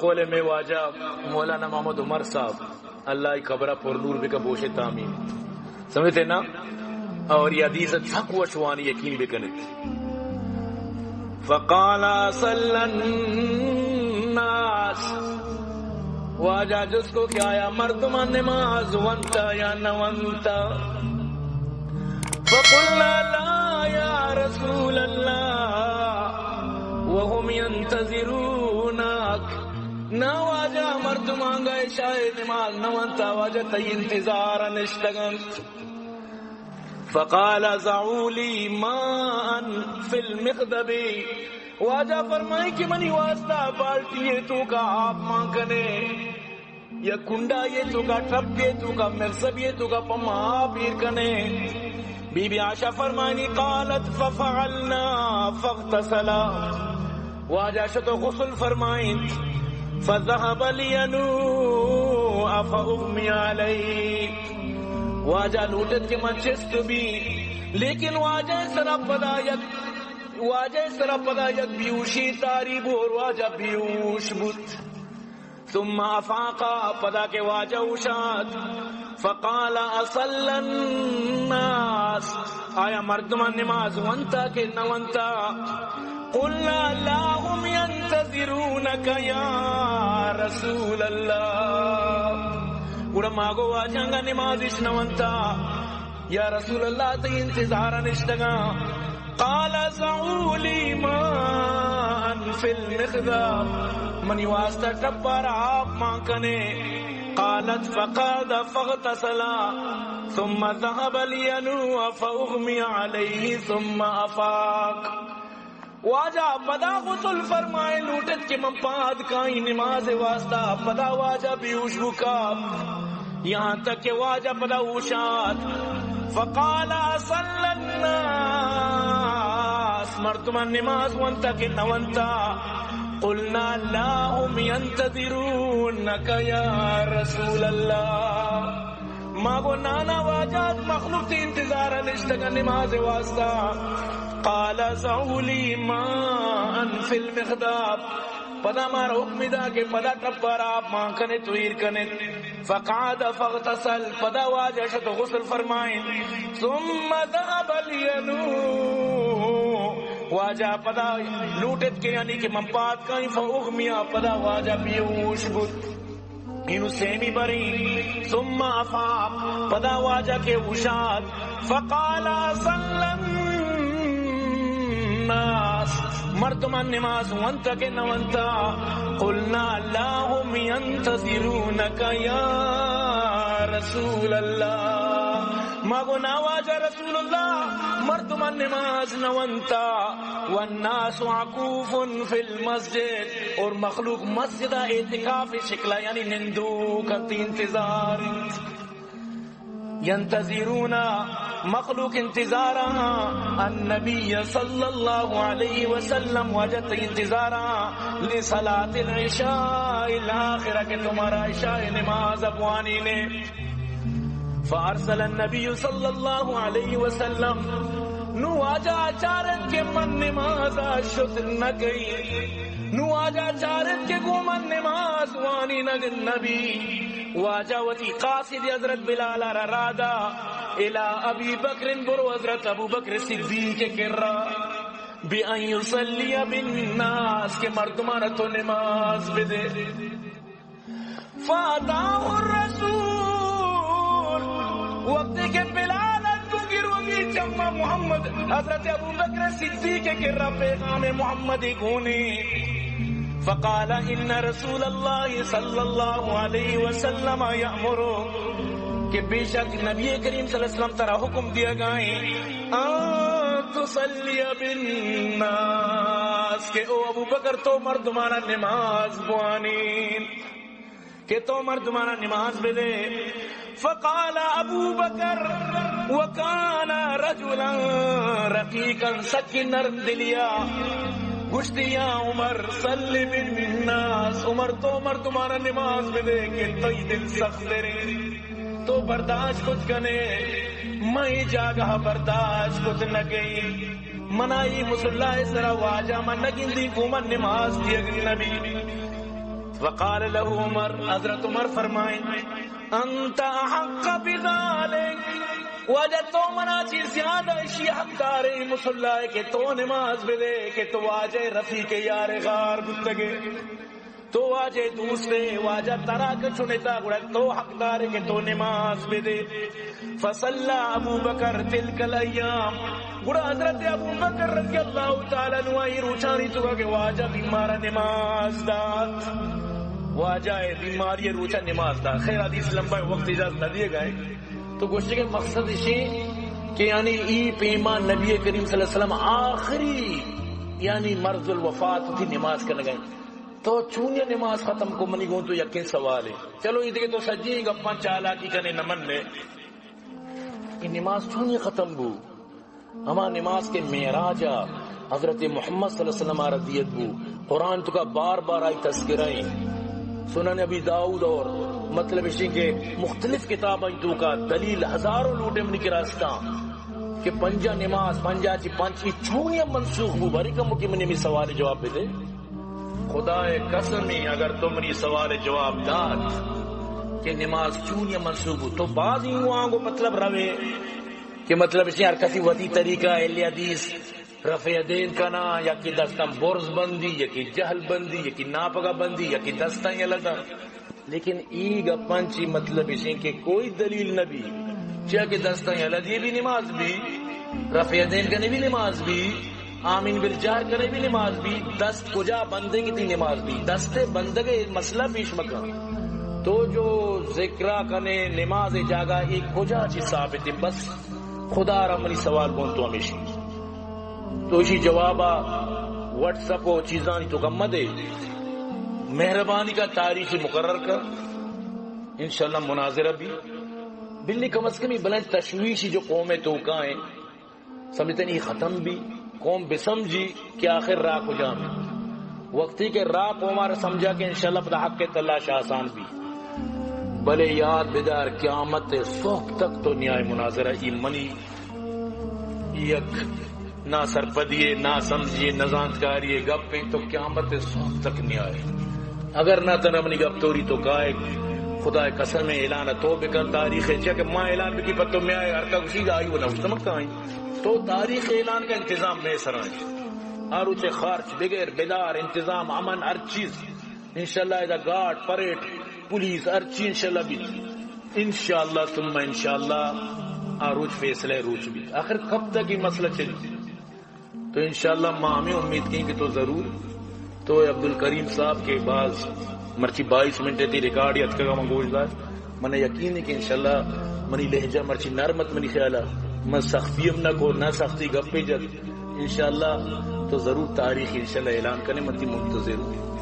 قول میں واجہ مولانا محمد عمر صاحب، اللہ ای قبرہ پر نور بکا، بوشے تامین۔ سمجھتے نا؟ اور یہ حدیث سک وشوانی یقین بکنت۔ فقال صلی الناس، واجہ جس کو کہ آیا مردمان نماز ونتا یا نہ ونتا؟ فقلنا لا یا رسول اللہ وهم ینتظرونک۔ نا واجہ، مردمانگا عشاء نماز نہ ونتا، واجہ تئی انتظار نشتگنت۔ فقال ضعوا لی ماء فی المخضب۔ واجہ فرمائیں کہ منی واسطہ بالٹی توکا آپ مان کنے۔ یا کنڈا یہ توکا، ٹپ یہ توکا، مغزب یہ توکا، پما آپ ایر کنے۔ بی بی عائشہ فرمانی، قالت ففعلنا فاغتسلا۔ واجہ شت و غسل فرمائنت۔ فذهب لینوء فاغمی علیہ۔ واجہ لوٹت کہ من چست بی، لیکن واجہ سرا پدا یک، واجہ سرا پدا یک بیوشی تاری بو اور واجہ بیوش بوت۔ ثم افاق، پدا کہ واجہ اوشات، فقال اصلی الناس، آیا مردمان نماز ونتا کہ نہ ونتا؟ قلنا لا هم ینتظرونک یا رسول اللہ۔ گڑا ما گو واجہ انگا نماز اش نہ ونتا۔ یا رسول اللہ، تئی انتظار نشتگاں۔ قال ضعوا لی ماء فی المخضب، منی واسطہ ٹپار آپ مان کنے۔ قالت فقعد فاغتسلا ثم ذهب لینوء فاغمی علیہ ثم افاق۔ واجہ پدا غسل فرمائے، لوٹت کہ من پاد کائیں نماز واسطہ، پدا واجہ بیہوش بکا، یہاں تک کہ واجہ پدا ہوشات۔ فقال اصلی الناس، مردمان نماز ونتا کہ نہ ونتا؟ قلنا لا هم ینتظرونک یا رسول اللہ۔ ما گو نانا واجہ، مخلوق تی انتظار نشتگا نماز واسطہ۔ قال ضعوا لی ماء فی المخضب، پدا مارا حکم دا کہ پدا ٹپار آپ مان کنے تو ایر کنے۔ فقعد فاغتسل، پدا واجہ شت غسل فرمائیں۔ ثم ذهب لینوء، واجہ پدا لوٹت کہ یعنی کہ من پاد کائیں، فاغمی، پدا واجہ بیہوش بوت۔ اینو سیمی بریں، ثم افاق، پدا واجہ کہ اوشات، فقال اصلی الناس، مردمان نماز ونتا کہ نہ ونتا؟ قلنا لا هم ینتظرونک یا رسول اللہ۔ ما گو نا واجہ رسول اللہ، مردمان نماز نہ ونتا، والناس عکوف فی المسجد، اور مخلوق مسجد اعتکاف شکلا یعنی نندوک انت، انتظار انت۔ ینتظرون، مخلوق انتظار ہاں، النبی صلی اللہ علیہ وسلم، واجہ تئی انتظار ہاں، لصلاة العشاء الآخرہ، کہ تمہارا عشاء نماز بوانی نے۔ فارسل النبی صلی اللہ علیہ وسلم، نو واجہ چارت کہ من نماز شت نہ کئی، نو واجہ چارت کہ گو من نماز وانی نگ نبی۔ واجہ وتی قاصد حضرت بلال را رادا، الی ابی بکر، برو حضرت ابو بکر صدیق کرا، بأن یصلی بالناس، کہ مردمان تو نماز بدے۔ فاتاه الرسول، وقتی کہ بلال تو گروگی چما محمد، حضرت ابو بکر صدیق کرا پیغام محمدی گونی۔ فقال ان رسول اللہ صلی اللہ علیہ وسلم یأمر، کہ بے شک نبی کریم صلی اللہ علیہ وسلم ترا حکم دیا گائیں، ان تصلی بالناس، کہ او ابو بکر تو مردمانا نماز بوانی، کہ تو مردمانا نماز بدے۔ فقال ابو بکر وکان رجلا رقیقا، سکی نرم دلیا، گوشتی یا عمر صل بالناس، عمر تو مردمانا نماز بدے کہ تئی دل سخت تریں، تو برداشت کت کنے، من ای جاگہ برداشت کت نہ کئی، منا ای مصلی سرا واجہ من نہ گندی، گو من نماز دیگ نبی۔ وقال له عمر، حضرت عمر فرمائیں، انت احق بذلك، واجہ تو منا چی زیادہ اشی حقدار ئے، مصلی کہ تو نماز بدے، کہ تو واجہ رفیق یار غار بوتگے، تو واجہ دوست ئے، واجہ ترا کہ چنتا، گڑا تو حقدار ئے کہ تو نماز بدے۔ فصلی ابو بکر تلک الایام، گڑا حضرت ابو بکر رضی اللہ تعالی عنہ ای روچانی توکا کہ واجہ بیمارا نماز دات، واجہ بیماری روچا نماز دات۔ خیر، حدیث لمبا ئے، وقت اجازت نہ دیے گئے، تو گوشتے کہ مقصد اشی کہ یعنی ای پیما نبی کریم صلی اللہ علیہ وسلم آخری یعنی مرض الوفات تھی نماز کنگا ئے۔ تو چونیا نماز ختم کو؟ منی گوں تو یکیں سوالے۔ چلو، ای دگہ تو سجیں گپاں چالاکی کنے نہ منے۔ ای نماز چونیا ختم بو؟ ہما نماز کہ معراج ءَ حضرت محمد صلی اللہ علیہ وسلم ءَ را دیت بو۔ قرآن توکا بار بار آئی تذکرہ ایں۔ سنن ابی داؤد اور مطلب اشی کہ مختلف کتاباں توکا دلیل ہزاروں لوٹے منی کرا استاں کہ پنجا نماز، پنجا چی پنچ، ای چونیا منسوخ بو؟ بارے کمو کہ منی ہمے سوال جواب بدے۔ خدائے قسم ایں، اگر تو منی سوال جواب دات کہ نماز چونیا منسوخ بو، تو باز ای وانگو مطلب روے کہ مطلب اشی ہر کسی وتی طریقہ اہل حدیث رفع یدین کنا، یکی دستاں برز بندی، یکی جہل بندی، یکی ناپگا بندی، یکی دستاں یلہ داں۔ لیکن ای گپاں چی مطلب اشیں کہ کوئی دلیل نہ بی، چیا کہ دستاں یلہ دیے بھی نماز بی، رفع یدین کنے بھی نماز بی، آمین بالجہر کنے بھی نماز بی۔ دست کجا بندیں کہ تئی نماز بی؟ دست بندگ مسئلہ پیش مکن۔ تو جو ذکرہ کنے نماز جاگہ، ای کجا چی ثابت ایں؟ بس خدا را منی سوال گوں تو ہمیشی، تو اشی جوابا واٹس اپ و چیزانی توکا مدے۔ مہربانی کا تاریخی مقرر کر، انشاءاللہ مناظرہ بی۔ بلی کم از کم ای بلائیں تشویشی جو قوم توکا ایں، سمجھتے نہیں ختم بی، قوم بسمجھی کہ آخر راہ کجام ایں۔ وقتی کہ راہ قوم آ را سمجھا کہ انشاءاللہ پدا حق تلاش آسان بی۔ بلے یاد بدار، قیامت صبح تک تو نیائے مناظرہ، ای منی یک ناسرپدی ئے، ناسمجھی ئے، نزانتکاری ئے گپ ایں، تو قیامت صبح تک نیائے۔ اگر نہ ترا منی گپ توری تو کائے، خدائے قسم ایں، اعلان تو بکن تاریخ ئے، چیا کہ ما اعلان بکی پہ تو میائے، ہر کا گوشی آئی و نوشتہ مکائیں۔ تو تاریخ اعلان کا انتظام مئے سرا ایں۔ آ روچے خرچ بگر، بدار، انتظام، امن، ہر چیز۔ انشاءاللہ ادا گارڈ، پریڈ، پولیس، ہر چی انشاءاللہ بیت۔ انشاءاللہ ثم انشاءاللہ آ روچ فیصلہ روچ بیت۔ آخر کب تک یہ مسئلہ چلی؟ تو انشاءاللہ ما ہمیں امید کیں کہ تو ضرور، تو عبدالکریم صاحب کے باز مرچی بائیس منٹ تئی ریکارڈ اتکگا من گوش دار۔ من یقین ہے کہ انشاءاللہ منی لہجہ مرچی نرم ات منی خیالا۔ من سختی ہم نہ کو، نہ سختی گپے جت۔ انشاءاللہ تو ضرور تاریخ انشاءاللہ اعلان کنے، من تئی منتظر ہوں۔